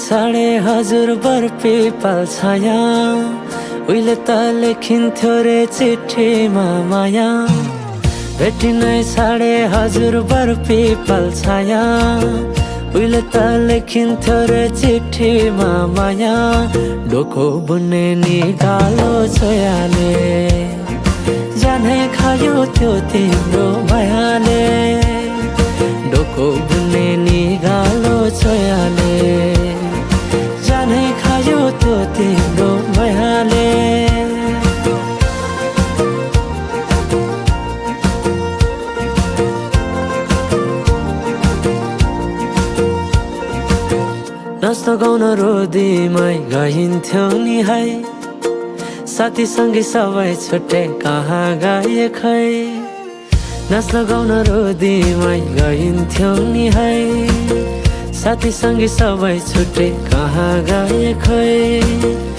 छाडे हजुर बर पिपल छाया उहिले त लेखिन्थ्यो रे चिठीमा माया भेटी नै छाडे हजुर बर पिपल छाया उहिले त लेखिन्थ्यो रे चिठीमा माया डोको बुन्ने निगालो छोयाले जानै खायो त्यो तिम्रो मायाले डोको बुन्ने निगालो छोयाले जानै खायो त्यो तिम्रो मायाले नाच्न गाउन रोदीमै गइन्थ्यौ नि है साथीसँगै सबै छुट्टे कहाँ गए खै नाच्न गाउन रोदीमै गइन्थ्यौ नि है साथीसँगै सबै छुट्टे कहाँ गए खै